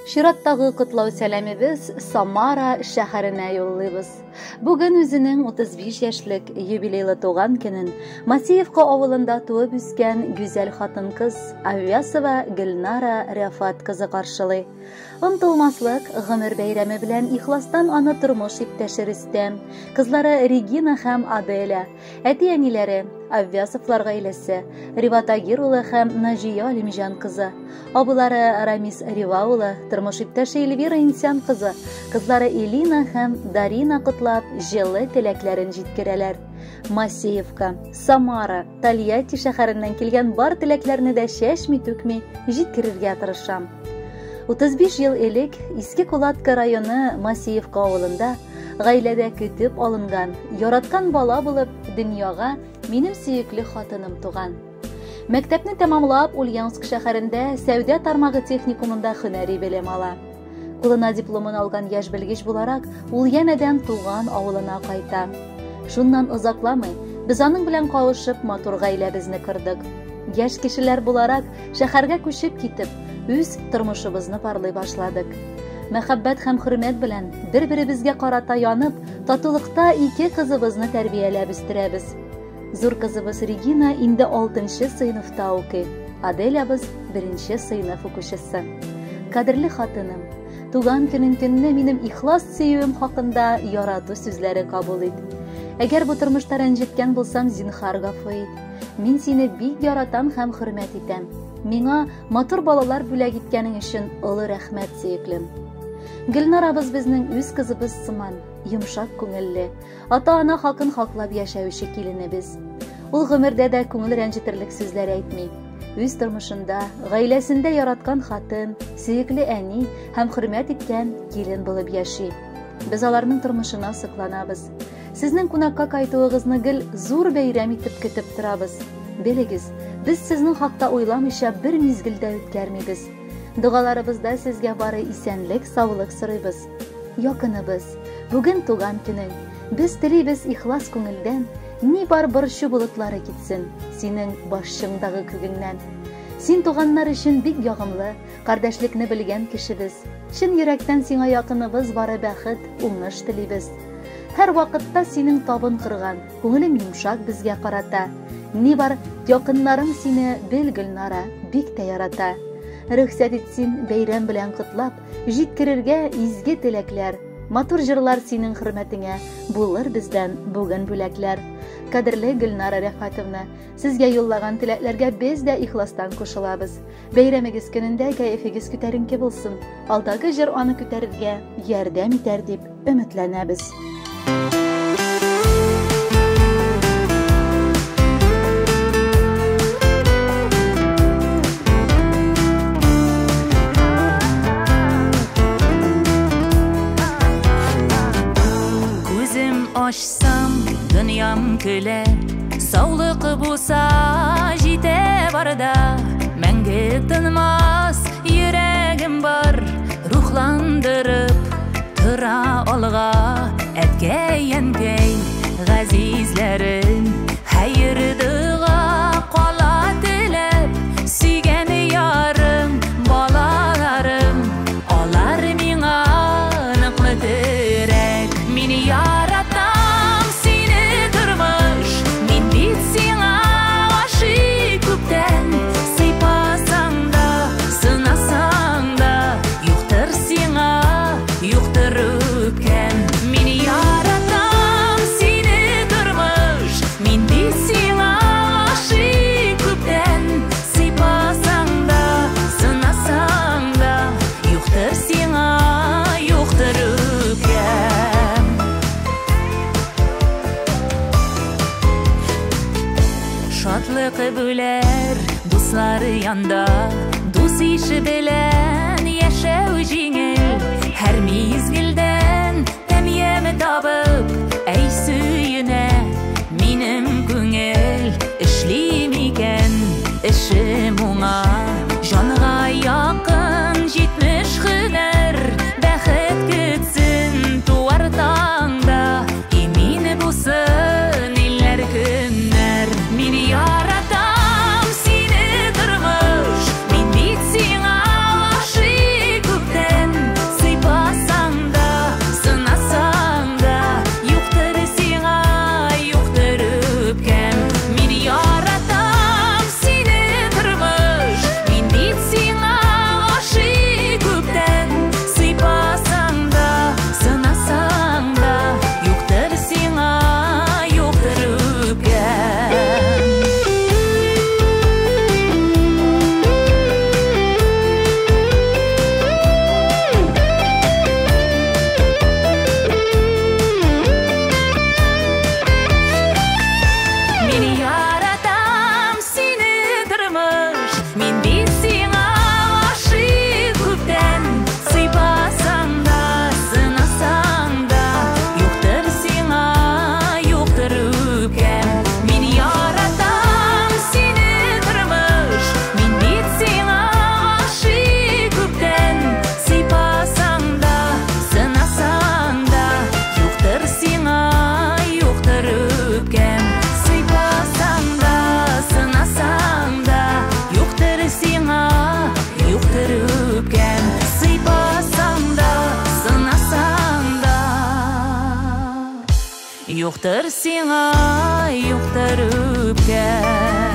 Чираттагы котлау сәламебез Самара шәһәренә юллыйбыз. Бүген үзенең 35 яшьлек юбилейлы туган көнен Масеевка авылында туып үскән гүзәл хатын-кыз Авясова Гөлнара Рәфат кызы каршылый. Онтылмаслык гомер бәйрәме белән ихластан аны тормыш иптәше Рөстәм, кызлары Регина һәм Аделя, Әти-әниләре, Аввясовлар гаиләсе, Рива Тагир улы һәм Наҗия Алимҗан кызы, абылары Рамис Рива улы, тормыш иптәше Эльвира Инсян кызы, кызлары Элина һәм Дарина котлап, җылы теләкләрен җиткерәләр. Масеевка, Самара, Тольятти шәһәреннән килгән бар теләкләрне дә чәчми-түкми җиткерергә тырышам. 35 ел элек Иске Кулатка районы Масеевка авылында Гаиләдә көтеп алынган, яраткан бала булып дөньяга минем сөекле хатыным туган. Мәктәпне тәмамлап, Ульяновск шәһәрендә сәүдә тармагы техникумында һөнәри белем ала. Кулына дипломын алган яшь белгеч буларак, ул янәдән туган авылына кайта. Шуннан озакламый, без аның белән кавышып, матур гаиләбезне кордык. Яшь кешеләр буларак, шәһәргә күчеп китеп, үз тормышыбызны парлый башладык. Мәхәббәт һәм хөрмәт белән бер-беребезгә карата янып, татулыкта ике кызыбызны тәрбияләп үстерәбез. Зур кызыбыз Регина инде 6 сыйныфта укый, Аделябыз беренче сыйныф укучысы. Кадерле хатыным, туган көнең көнне минем ихлас сөюем хакында ярату сүзләре кабул ит. Әгәр бу тормышта рәнҗеткән булсам, зинхар гафу ит. Мин сине бик яратам һәм хөрмәт итәм. Миңа матур балалар бүләк иткәнең өчен олы рәхмәт, сөеклем. Гөлнарабыз безнең үз кызыбыз сыман, йомшак күңелле, ата-ана хакын хаклап яшәүче киленебез. Ул гомердә дә күңел рәнҗетерлек сүзләр әйтми. Үз тормышында, гаиләсендә яраткан хатын, сөекле әни һәм хөрмәт иткән килен булып яши. Без аларның тормышына сокланабыз. Сезнең кунакка кайтуыгызны гел зур бәйрәм итеп көтеп торабыз. Белегез, без сезнең хакта уйламыйча бер мизгел дә үткәрмибез. Догаларыбызда сезгә бары исәнлек, саулык сорыйбыз. Якыныбыз, бүген туган көнең. Без телибез ихлас күңелдән, ни бар борчу болытлары китсен синең башчыңдагы күгеңнән. Син туганнар өчен бик ягымлы, кардәшлекне белгән кешебез. Чын йөрәктән сиңа якыныбыз бары бәхет, уңыш телибез. Һәр вакытта синең табын корган, күңелең йомшак безгә карата. Ни бар, якыннарың сине бел, Гөлнара, бик тә ярата. Рөхсәт ит син бәйрәм белән котлап, җиткерергә изге теләкләр. Матур җырлар синең хөрмәтеңә, булыр бездән бүген бүләкләр. Кадерле Гөлнара Рәфатовна, сезгә юллаган теләкләргә без дә ихластан кушылабыз. Бәйрәмегез көнендә кәефегез күтәренке булсын. Алдагы җыр аны күтәрергә ярдәм итәр дип өметләнәбез. Күзем ачсам, дөньям көлә. Саулык булса җитә барда. Мәңге тынмас йөрәгем бар, рухландырып тора алга. Әткәй, әнкәй, газизләрем, хәер дога кала теләп, сөйгән ярым, балаларым, алар миңа ныклы терәк. Мин яратам сине, тормыш, мин бит сиңа гашыйк күптән. Сыйпасаң да, сынасаң да, юктыр сиңа, юктыр үпкәм. Мин яратам сине, тормыш, мин бит сиңа гашыйк күптән. Сыйпасаң да, сынасаң да, юктыр сиңа, юктыр үпкәм. Шатлык бүләр дуслар янда, дус ише белән яшәү җиңел. Һәр мизгелдән тәм яме табып, әй сөенә минем күңел. Эшлим икән, эшем уңа, җанга якын 70 һөнәр. Бәхет көтсен туар таңда, имин булсын илләр, көннәр. Мин яратам сине, тормыш, мин бит сиңа гашыйк. Юктыр сиңа, юктыр үпкәм.